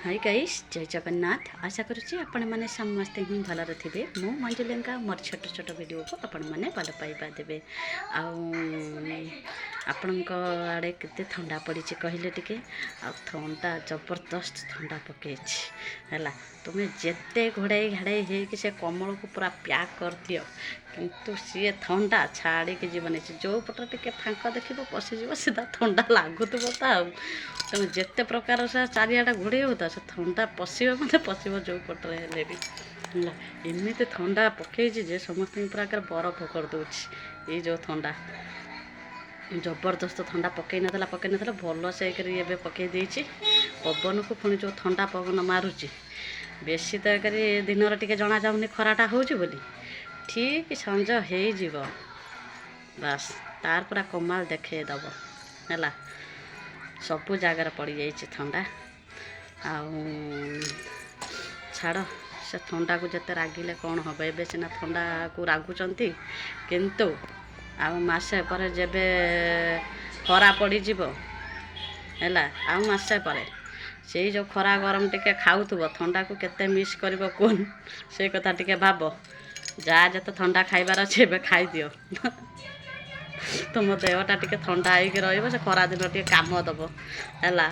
High guys, ଜୟ ଜଗନ୍ନାଥ। ଆଶା କରୁଛି ଆପଣମାନେ ସମସ୍ତେ ହିଁ ଭଲରେ ଥିବେ। ମୁଁ ମଞ୍ଜୁ ଲେଙ୍କା, ମୋର ଛୋଟ ଛୋଟ ଭିଡ଼ିଓକୁ ଆପଣମାନେ ଭଲ ପାଇବା ଦେବେ। ଆଉ ଆପଣଙ୍କ ଆଡ଼େ କେତେ ଥଣ୍ଡା ପଡ଼ିଛି କହିଲେ ଟିକେ? ଆଉ ଥଣ୍ଡା ଜବରଦସ୍ତ ଥଣ୍ଡା ପକେଇଛି। ହେଲା, ତୁମେ ଯେତେ ଘୋଡ଼େଇ ଘାଡ଼େଇ ହେଇକି ସେ କମଳକୁ ପୁରା ପ୍ୟାକ୍ କରିଦିଅ, କିନ୍ତୁ ସିଏ ଥଣ୍ଡା ଛାଡ଼ିକି ଯିବନି। ସେ ଯେଉଁ ପଟରେ ଟିକେ ଫାଙ୍କ ଦେଖିବ, ପଶିଯିବ ସିଧା। ଥଣ୍ଡା ଲାଗୁଥିବ ତ। ଆଉ ତୁମେ ଯେତେ ପ୍ରକାର ସେ ଚାରିଆଡ଼େ ଘୋଡ଼େଇ ହେଉଥା, ସେ ଥଣ୍ଡା ପଶିବ ମାନେ ପଶିବ ଯେଉଁ ପଟରେ ହେଲେ ବି। ହେଲା, ଏମିତି ଥଣ୍ଡା ପକେଇଛି ଯେ ସମସ୍ତଙ୍କୁ ପୁରା ଏକାରେ ବରଫ କରିଦେଉଛି। ଏଇ ଯେଉଁ ଥଣ୍ଡା, ଜବରଦସ୍ତ ଥଣ୍ଡା ପକେଇ ନଥିଲା, ପକେଇ ନଥିଲା, ଭଲ ସେ କରି ଏବେ ପକେଇ ଦେଇଛି। ପବନକୁ ପୁଣି ଯେଉଁ ଥଣ୍ଡା ପବନ ମାରୁଛି ବେଶୀ ତ କରି ଦିନରେ ଟିକେ ଜଣାଯାଉନି ଖରାଟା ହେଉଛି ବୋଲି। ଠିକ୍ ସଞ୍ଜ ହେଇଯିବ, ବାସ୍, ତାର ପୁରା କମାଲ ଦେଖେଇଦେବ। ହେଲା, ସବୁ ଜାଗାରେ ପଡ଼ିଯାଇଛି ଥଣ୍ଡା। ଆଉ ଛାଡ଼, ସେ ଥଣ୍ଡାକୁ ଯେତେ ରାଗିଲେ କ'ଣ ହେବ? ଏବେ ସିନା ଥଣ୍ଡାକୁ ରାଗୁଛନ୍ତି, କିନ୍ତୁ ଆଉ ମାସେ ପରେ ଯେବେ ଖରା ପଡ଼ିଯିବ, ହେଲା, ଆଉ ମାସେ ପରେ ସେଇ ଯେଉଁ ଖରା ଗରମ ଟିକେ ଖାଉଥିବ, ଥଣ୍ଡାକୁ କେତେ ମିସ୍ କରିବ କୁହନି। ସେ କଥା ଟିକେ ଭାବ। ଯାହା ଯେତେ ଥଣ୍ଡା ଖାଇବାର ଅଛି ଏବେ ଖାଇଦିଅ। ତୁମ ଦେହଟା ଟିକେ ଥଣ୍ଡା ହେଇକି ରହିବ, ସେ ଖରା ଦିନ ଟିକେ କାମ ଦେବ। ହେଲା,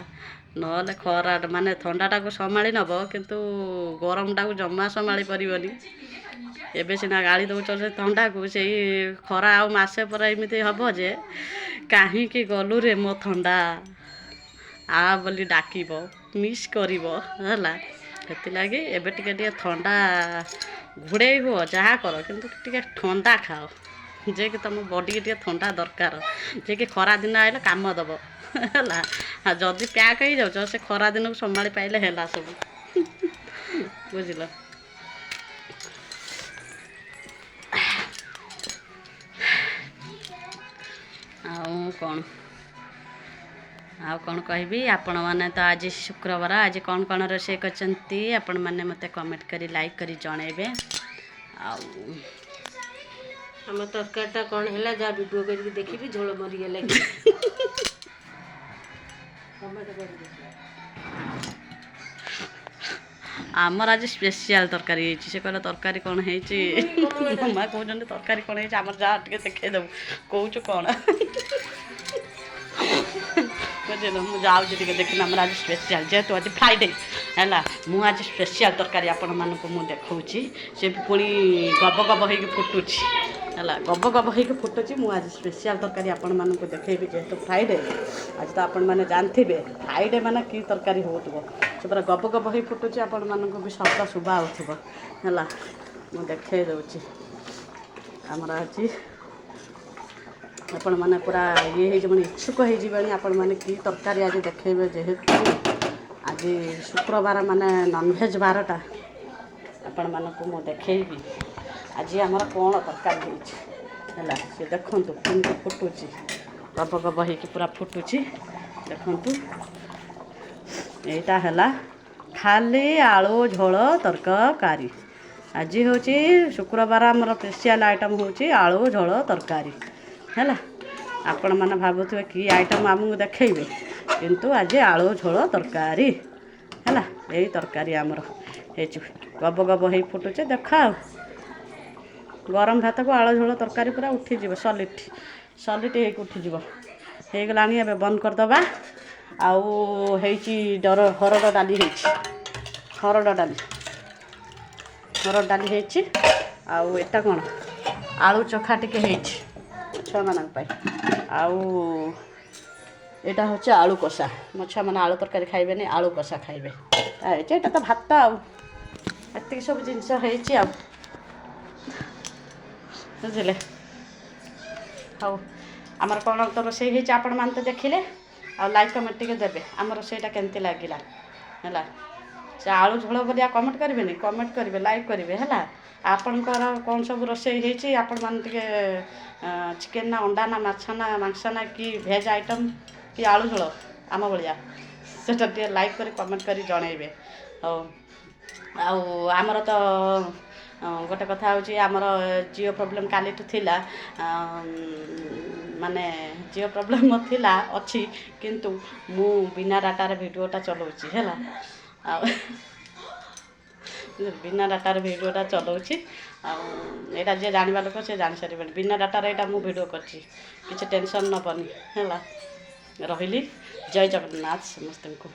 ନହେଲେ ଖରା ମାନେ ଥଣ୍ଡାଟାକୁ ସମ୍ଭାଳି ନେବ, କିନ୍ତୁ ଗରମଟାକୁ ଜମା ସମ୍ଭାଳି ପାରିବନି। ଏବେ ସିନା ଗାଳି ଦେଉଛ ସେ ଥଣ୍ଡାକୁ, ସେଇ ଖରା ଆଉ ମାସେ ପରେ ଏମିତି ହେବ ଯେ କାହିଁକି ଗଲୁରେ ମୋ ଥଣ୍ଡା ଆ ବୋଲି ଡାକିବ, ମିସ୍ କରିବ। ହେଲା, ସେଥିଲାଗି ଏବେ ଟିକେ ଟିକେ ଥଣ୍ଡା ଘୋଡ଼େଇ ହୁଅ, ଯାହା କର, କିନ୍ତୁ ଟିକେ ଥଣ୍ଡା ଖାଅ ଯେ କି ତୁମ ବଡ଼ିକି ଟିକେ ଥଣ୍ଡା ଦରକାର, ଯେ କି ଖରା ଦିନ ଆଇଲେ କାମ ଦେବ। ହେଲା, ଆଉ ଯଦି ପ୍ୟାକ୍ ହେଇଯାଉଛ, ସେ ଖରା ଦିନକୁ ସମ୍ଭାଳି ପାଇଲେ ହେଲା ସବୁ, ବୁଝିଲ? ଆଉ କ'ଣ, ଆଉ କ'ଣ କହିବି? ଆପଣମାନେ ତ ଆଜି ଶୁକ୍ରବାର, ଆଜି କ'ଣ କ'ଣ ରୋଷେଇ କରିଛନ୍ତି, ଆପଣମାନେ ମୋତେ କମେଣ୍ଟ କରି, ଲାଇକ୍ କରି ଜଣେଇବେ। ଆଉ ଆମ ତରକାରୀଟା କ'ଣ ହେଲା, ଯାହା ଭିଡ଼ିଓ କରିକି ଦେଖିବି। ଝୋଳ ମରିଗଲା କି କମେଣ୍ଟ କରିବି। ଆମର ଆଜି ସ୍ପେଶିଆଲ ତରକାରୀ ହେଇଛି। ସେ କହିଲେ ତରକାରୀ କ'ଣ ହେଇଛି? ମା କହୁଛନ୍ତି ତରକାରୀ କ'ଣ ହେଇଛି ଆମର, ଯାହା ଟିକେ ଦେଖେଇଦେବୁ। କହୁଛୁ କ'ଣ ବୁଝିଲୁ? ମୁଁ ଯାଉଛି ଟିକେ ଦେଖିନି। ଆମର ଆଜି ସ୍ପେଶିଆଲ, ଯେହେତୁ ଆଜି ଫ୍ରାଇଡ଼େ, ହେଲା, ମୁଁ ଆଜି ସ୍ପେଶିଆଲ ତରକାରୀ ଆପଣମାନଙ୍କୁ ମୁଁ ଦେଖାଉଛି। ସେ ପୁଣି ଗବ ଗବ ହେଇକି ଫୁଟୁଛି। ହେଲା, ଗବ ଗବ ହେଇକି ଫୁଟୁଛି। ମୁଁ ଆଜି ସ୍ପେଶିଆଲ ତରକାରୀ ଆପଣମାନଙ୍କୁ ଦେଖେଇବି, ଯେହେତୁ ଫ୍ରାଇଡ଼େ ଆଜି ତ ଆପଣମାନେ ଜାଣିଥିବେ ଫ୍ରାଇଡ଼େ ମାନେ କି ତରକାରୀ ହେଉଥିବ। ସେ ପୁରା ଗବ ଗବ ହେଇ ଫୁଟୁଛି, ଆପଣମାନଙ୍କୁ ବି ଶବ୍ଦ ଶୁଭା ହେଉଥିବ। ହେଲା, ମୁଁ ଦେଖେଇ ଦେଉଛି। ଆମର ଆଜି ଆପଣମାନେ ପୁରା ଇଏ ହେଇଯିବଣି, ଇଚ୍ଛୁକ ହେଇଯିବେଣି ଆପଣମାନେ କି ତରକାରୀ ଆଜି ଦେଖେଇବେ। ଯେହେତୁ ଆଜି ଶୁକ୍ରବାର ମାନେ ନନଭେଜ୍ ବାରଟା, ଆପଣମାନଙ୍କୁ ମୁଁ ଦେଖେଇବି ଆଜି ଆମର କ'ଣ ତରକାରୀ ହେଇଛି। ହେଲା, ସେ ଦେଖନ୍ତୁ କେମିତି ଫୁଟୁଛି, ଗବ ଗବ ହେଇକି ପୁରା ଫୁଟୁଛି। ଦେଖନ୍ତୁ, ଏଇଟା ହେଲା ଖାଲି ଆଳୁ ଝୋଳ ତରକାରୀ। ଆଜି ହେଉଛି ଶୁକ୍ରବାର, ଆମର ସ୍ପେଶିଆଲ ଆଇଟମ୍ ହେଉଛି ଆଳୁ ଝୋଳ ତରକାରୀ। ହେଲା, ଆପଣମାନେ ଭାବୁଥିବେ କି ଆଇଟମ୍ ଆମକୁ ଦେଖେଇବେ, କିନ୍ତୁ ଆଜି ଆଳୁ ଝୋଳ ତରକାରୀ। ହେଲା, ଏଇ ତରକାରୀ ଆମର ହେଇଛି, ଗବ ଗବ ହେଇ ଫୁଟୁଛି ଦେଖ। ଆଉ ଗରମ ଭାତକୁ ଆଳୁ ଝୋଳ ତରକାରୀ ପୁରା ଉଠିଯିବ, ସଲିଟ୍ ସଲିଟ୍ ହେଇକି ଉଠିଯିବ। ହେଇଗଲାଣି, ଏବେ ବନ୍ଦ କରିଦେବା। ଆଉ ହେଇଛି ଡର ହରଡ଼ ଡାଲି ହେଇଛି, ହରଡ଼ ଡାଲି, ହରଡ଼ ଡାଲି ହେଇଛି। ଆଉ ଏଟା କ'ଣ, ଆଳୁ ଚୋଖା ଟିକେ ହେଇଛି ଛୁଆମାନଙ୍କ ପାଇଁ। ଆଉ ଏଇଟା ହେଉଛି ଆଳୁ କଷା। ମୋ ଛୁଆମାନେ ଆଳୁ ତରକାରୀ ଖାଇବେନି, ଆଳୁ କଷା ଖାଇବେ। ହେଇଛି ଏଇଟା ତ ଭାତ। ଆଉ ଏତିକି ସବୁ ଜିନିଷ ହେଇଛି ଆଉ, ବୁଝିଲେ? ହଉ, ଆମର କ'ଣ ତ ରୋଷେଇ ହେଇଛି ଆପଣମାନେ ତ ଦେଖିଲେ। ଆଉ ଲାଇକ୍ କମେଣ୍ଟ ଟିକେ ଦେବେ ଆମ ରୋଷେଇଟା କେମିତି ଲାଗିଲା। ହେଲା, ସେ ଆଳୁ ଝୋଳ ବୋଲି ଆଉ କମେଣ୍ଟ କରିବେନି, କମେଣ୍ଟ କରିବେ, ଲାଇକ୍ କରିବେ। ହେଲା, ଆପଣଙ୍କର କ'ଣ ସବୁ ରୋଷେଇ ହେଇଛି ଆପଣମାନେ ଟିକେ, ଚିକେନ୍ ନା ଅଣ୍ଡା ନା ମାଛ ନା ମାଂସ ନା କି ଭେଜ୍ ଆଇଟମ୍ କି ଆଳୁ ଝୋଳ ଆମ ଭଳିଆ, ସେଟା ଟିକେ ଲାଇକ୍ କରି କମେଣ୍ଟ କରି ଜଣେଇବେ। ହଉ, ଆଉ ଆମର ତ ଗୋଟେ କଥା ହେଉଛି, ଆମର ଜିଓ ପ୍ରୋବ୍ଲେମ୍ କାଲିଠୁ ଥିଲା, ମାନେ ଜିଓ ପ୍ରୋବ୍ଲେମ୍ ଥିଲା, ଅଛି, କିନ୍ତୁ ମୁଁ ବିନା ଡାଟାରେ ଭିଡ଼ିଓଟା ଚଲାଉଛି। ହେଲା, ଆଉ ବିନା ଡାଟାରେ ଭିଡ଼ିଓଟା ଚଲାଉଛି। ଆଉ ଏଇଟା ଯିଏ ଜାଣିବା ଲୋକ ସେ ଜାଣିସାରିବେଣି, ବିନା ଡାଟାରେ ଏଇଟା ମୁଁ ଭିଡ଼ିଓ କରିଛି। କିଛି ଟେନସନ୍ ନେବନି, ହେଲା। ରହିଲି, ଜୟ ଜଗନ୍ନାଥ ସମସ୍ତଙ୍କୁ।